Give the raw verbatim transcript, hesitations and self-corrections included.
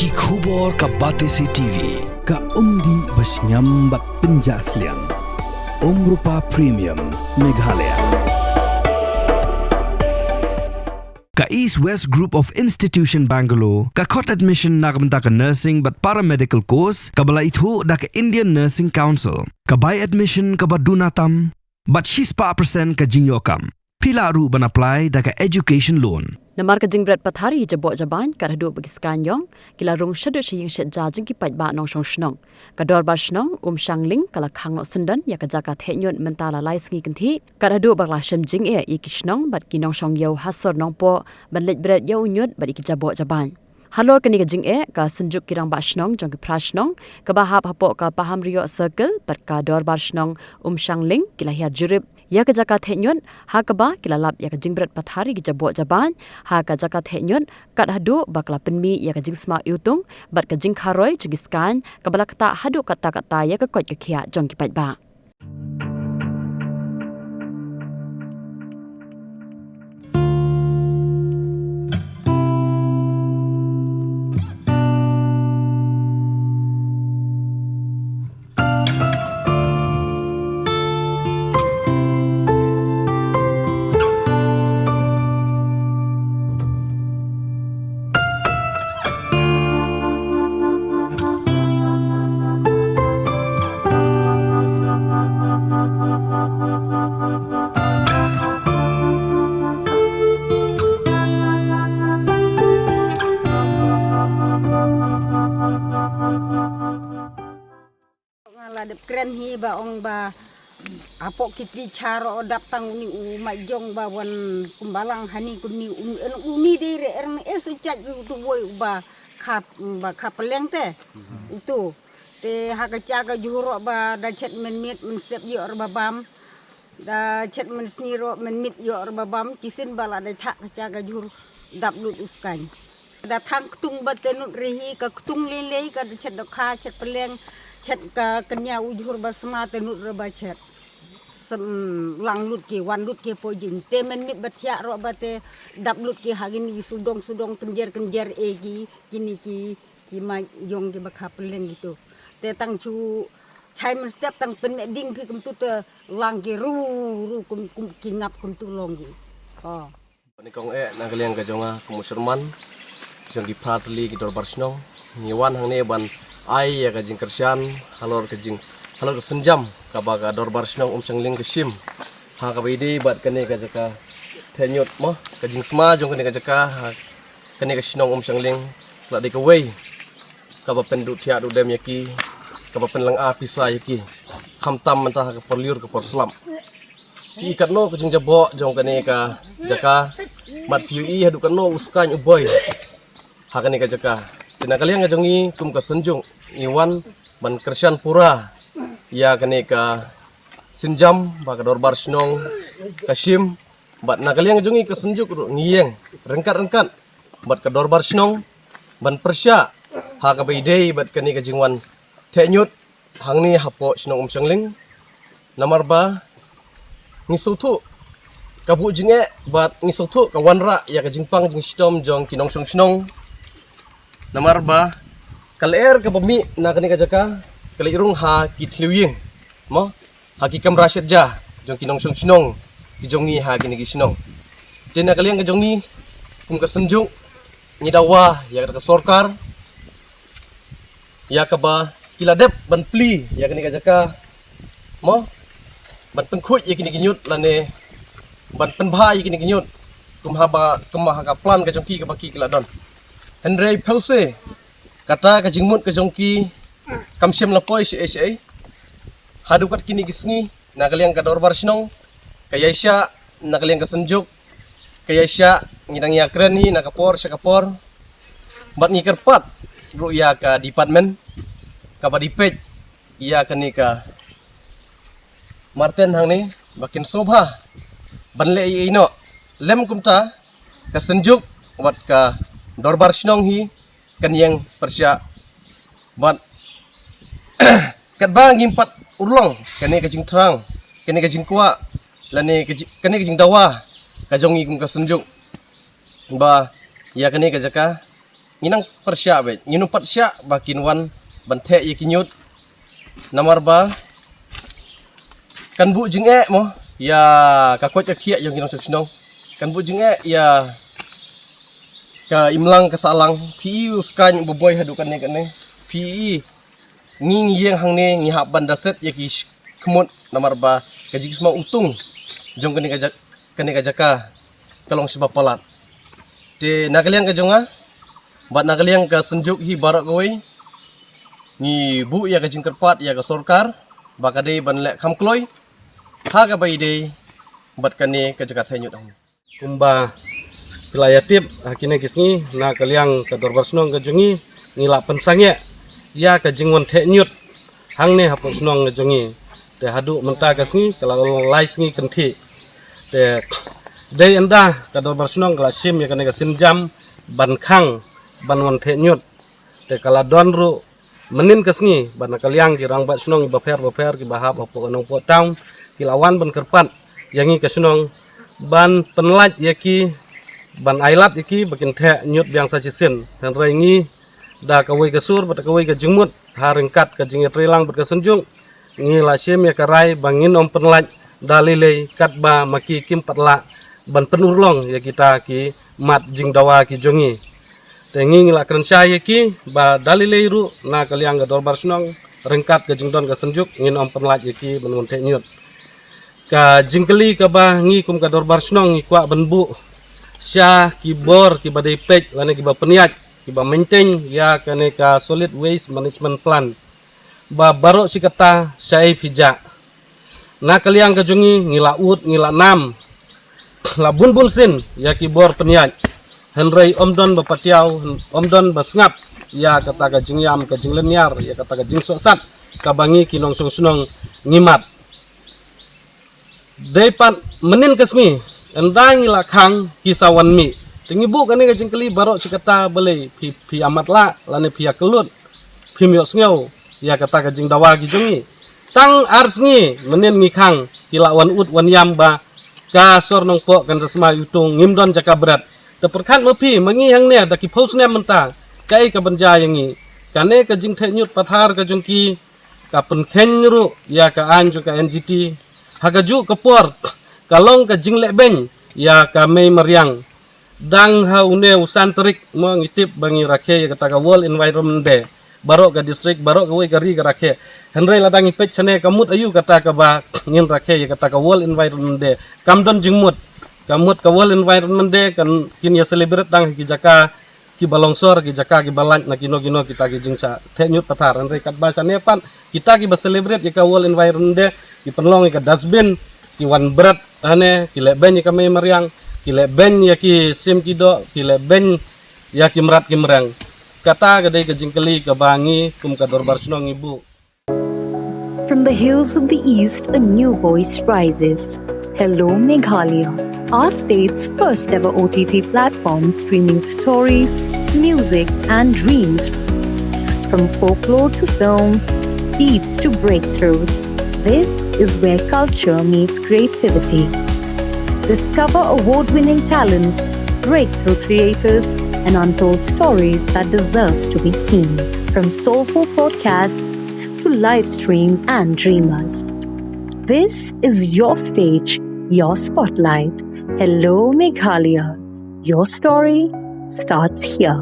Ki khubor ka Batesi T V, ka umdih ba shngiam bad pynjah sliang. Umrupa Premium, Meghalaya. Ka East West Group of Institution Bangalore, ka khot admission na ka bynta ka nursing bad paramedical course, kaba la ithuh da ka Indian Nursing Council, ka bai admission kaba duna tam, bad shispah percent ka jingïoh kam. Phi lah ruh ban apply da ka education loan. Namar ka jingbret pathar ïa ki jaboh jabain, kat haduh ba ki skaiñ ïong ki la rung shaduh sha ïing shet ja jong ki paidbah nongshong shnong. Ka dorbar shnong Umshangling ka la khang noh syndon ïa ka jaka theh ñiut mynta la lai sngi kynthih, kat haduh ba ka la shem jingeh ïa ki shnong bad ki nongshong ïew ha sor Nongpoh ban leit bret ïa u ñiut bad ïa ki jaboh jabain. Halor kane ka jingeh, ka Synjuk ki Rangbah Shnong jong ki phra shnong, kaba hap hapoh ka Pahamrioh Circle bad ka dorbar shnong Umshangling ki la hiar jurip ïa ka jaka theh ñiut, ha kaba ki la lap ïa ka jingbret pathar ïa ki jaboh jabain ha ka jaka theh ñiut, kat haduh ba ka la pynmih ïa ka jingsma iwtung bad ka jingkharoi jong ki skaiñ, kaba la ktah haduh katta katta ïa ka koit ka khiah jong ki paidbah. Nga la dep kren hi ba ong ba hapoh ki tli char o dap tang uni u ma jong ba wan kumba lang hani kumni un en uni de re er me es u chach u tu woi u ba khap ba khap leng te u tu te ha ka cha ka juh ro ba da chet men mit men step ïoh re ba bam. Da chet men sngi ro men mit ïoh re ba bam, ki sin ba la da thak ka cha ka jhur dap lut u skaiñ. Da thang ktung ba te nut re hi, ka ktung lei lei, ka da chet da kha, chet peleng, chet ka kenya u jhur ba sma te nut re ba chet. Sem lang lut ki, wan lut ki po jing. Te men mit ba thiah ro ba te dap lut ki ha kini ki sudong sudong, kenjer kenjer e ki, kini ki, ki ma jong ki ba kha peleng gitu. Te tang chu chai men step tang pen me ding phi kum tu te lang ki ru ru kum, kum ki ngap kum tu long ki. Oh. Ni kong eh na ka liang ka jong nga kum u sherman jong ki phra tylli ki dorbar shnong. Ngi wan hangne ban ai ïa ka jingkyrshan halor ka jing, halor ka synjam kaba ka dorbar shnong Umshangling ka shim. Ha kaba ïadei bad kane ka jaka theh ñiut mo, ka jingsma jong kane ka jaka, ha kane ka shnong Umshangling, ka la dei kawei kaba pynduh thiah duh dem ïa ki, kaba pynlynga pisa ïa ki. Khamtam mynta ha ka por lyiur ka por slap. Phi i katno ka jingjaboh jong kane ka jaka, bad phi i haduh katno u skaiñ u boi ha kane ka jaka. Te na ka liang ka jong ngi kum ka Synjuk ngi wan ban kyrshan pura ïa kane ka synjam ba ka dorbar shnong ka shim, bad na ka liang ka jong ngi ka Synjuk ruh ngi ïeng ryngkat ryngkat bad ka dorbar shnong ban pyrshah ha kaba ïadei bad kane ka jingwan theh ñiut hangne hapoh shnong Umshangling. Namar ba ngi sngewthuh ka buh jingeh bad ngi sngewthuh ka wanrah ïa ka jingpang jingshitom jong ki nongshong shnong. Namar ba ka lyer kaba mih na kane ka jaka ka leit rung ha ki thliew ïing mo, ha ki kamra shet ja jong ki nongshong shnong ki jong ngi ha kine ki shnong. Te na ka liang ka jong ngi kum ka Synjuk ngi dawa ïa ka sorkar ïa kaba ki la dep ban plie ïa kane ka jaka mo, ban pynkhuid ïa kine ki ñiut lane ban pynbha ïa kine ki ñiut kum haba, kum ha ka plan ka jong ki kaba ki, ki la don. Hynrei phew se kata ka jingmut ka jong ki kam shym la poi shaei shaei. Haduh kat kine ki sngi na ka liang ka dorbar shnong ka ïaishah, na ka liang ka Synjuk ka ïaishah, ngi dang ïakren hi na ka por sha ka por. Bad ngi kyrpad ruh ïa ka department kaba dei peit ïa kane ka marten hangne ba kin sngewbha ban leh ïa ino lem kumta ka Synjuk wat ka dorbar shnong hi kan ïeng pyrshah. Bad katba ngim pat urlong kane ka jingthrang, kane ka jingkwah lane ka ji-, kane ka jingdawa ka jong ngi kum ka Synjuk ba ïa kane ka jaka Ngi nang pyrshah beit, ngi nang pyrshah ba kin wan ban theh ïa ki ñiut. Namar ba kan buh jingeh mo ïa ka koit ka khiah jong ki nongshong shnong. Kan buh jingeh ïa ka imlang ka sahlang. Phi i u skaiñ u boi haduh kane kane. Phi i ngi ngi ïeng hangne ngi hap ban da set ïa ki khmut namar ba ka jingsma utung jong kane ka ja-, kane ka jaka ka long shiba palat. Te na ka liang ka jong nga bad na ka liang ka synjuk hi baroh kawei, ngi buh ïa ka jingkyrpad ïa ka sorkar ba ka dei ban leh kham kloi ha kaba ïadei bad kane ka jaka theh ñiut hangne. Kumba phi la ïa tip ha kine ki sngi na ka liang ka dorbar shnong ka jong ngi, ngi la pynsangeh ïa ka jingwan theh ñiut hangne hapoh shnong ka jong ngi. Te haduh mynta ka sngi ka la long lai sngi kynthih. Te dei ynda ka dorbar shnong ka la shim ïa kane ka sienjam ban khang ban wan theh ñiut. Te ka la don ruh mynnin ka sngi ba na ka liang ki rangbah shnong bapher bapher kiba hap hapoh ka Nongpoh town ki la wan ban kyrpad ïa ngi ka shnong ban pynlait ïa ki, ban ailad ïa ki ba kin theh ñiut biang sa shisien. Hynrei ngi da kawei ka sur bad kawei ka jingmut ha ryngkat ka jingïatreilang bad ka synjuk, ngi la shim ïa ka rai ba ngin ym pynlait da lei lei katba ma ki kim pat lah ban pynurlong ïa kita ki mat jingdawa ki jong ngi. Te ngi ngi la kren shai ïa ki ba da lei lei ruh na ka liang ka dorbar shnong ryngkat ka jingdon ka synjuk ngin ym pynlait ïa ki ban wan theh ñiut. Ka jingkylli kaba ngi kum ka dorbar shnong ngi kwah ban buh sha ki bor kiba dei peit lane kiba pynïaid kiba maintain ïa kane ka solid waste management plant ba baroh shi katta shaei phi jah. Na ka liang ka jong ngi ngi la ud ngi la nam la bun bun sien ïa ki bor pynïaid. Hynrei ym don ba patiaw, ym don ba sngap ïa kata ka jingïam ka jinglynñiar ïa kata ka jingsohsat kaba ngi ki nongshong shnong ngi mad. Dei pat mynnin ka sngi ynda ngi la khang ki sa wan mih. Te ngi buh kane ka jingkylli baroh shi katta balei phi, phi amat lah lane phi ïa kyllut, phim ïohsngew ïa kata ka jingdawa ki jong ngi. Tang ar sngi mynnin ngi khang ki la wan ud wan ïam ba ka sor Nongpoh kan sa sma ïa utung ngim don jaka bret. Te pyrkhat ma phi ma ngi hangne da ki phew snem mynta kaei ka ban jia ïa ngi. Kane ka jingtheh ñiut pathar ka jong ki ka pynkheiñ ruh ïa ka aiñ jong ka N G T. Ha kajuh ka por ka long ka jinglehbeiñ ïa ka mei mariang. Dang ha une u san tarik mo ngi tip ba ngi rakhe ïa kata ka World Environment Day. Baroh ka district, baroh kawei ka ri ka rakhe. Hynrei lada ngi peit shane ka mut aïu kata kaba ngin rakhe ïa kata ka World Environment Day. Kam don jingmut. Ka mut ka World Environment Day kan kin ïa celebrate dang ha ki jaka kiba longsor, ki jaka kiba lait na kino kino kita ki jingshah theh ñiut pathar. Hynrei katba shane pat kita kiba celebrate ïa ka World Environment Day ki pynlong ïa ka dustbin, ki wan bret hane, ki lehbeiñ ïa ka mei mariang, ki lehbeiñ ïa ki sim ki doh, ki lehbeiñ ïa ki mrad ki mreng. Kata ka dei ka jingkylli kaba ngi kum ka dorbar shnong ngi buh. From the hills of the East, a new voice rises. Hello, Meghalaya, our state's first ever O T T platform streaming stories, music, and dreams. From folklore to films, beats to breakthroughs, this is where culture meets creativity. Discover award winning talents, breakthrough creators, and untold stories that deserves to be seen. From soulful podcasts to live streams and dreamers. This is your stage, your spotlight. Hello, Meghalaya. Your story starts here.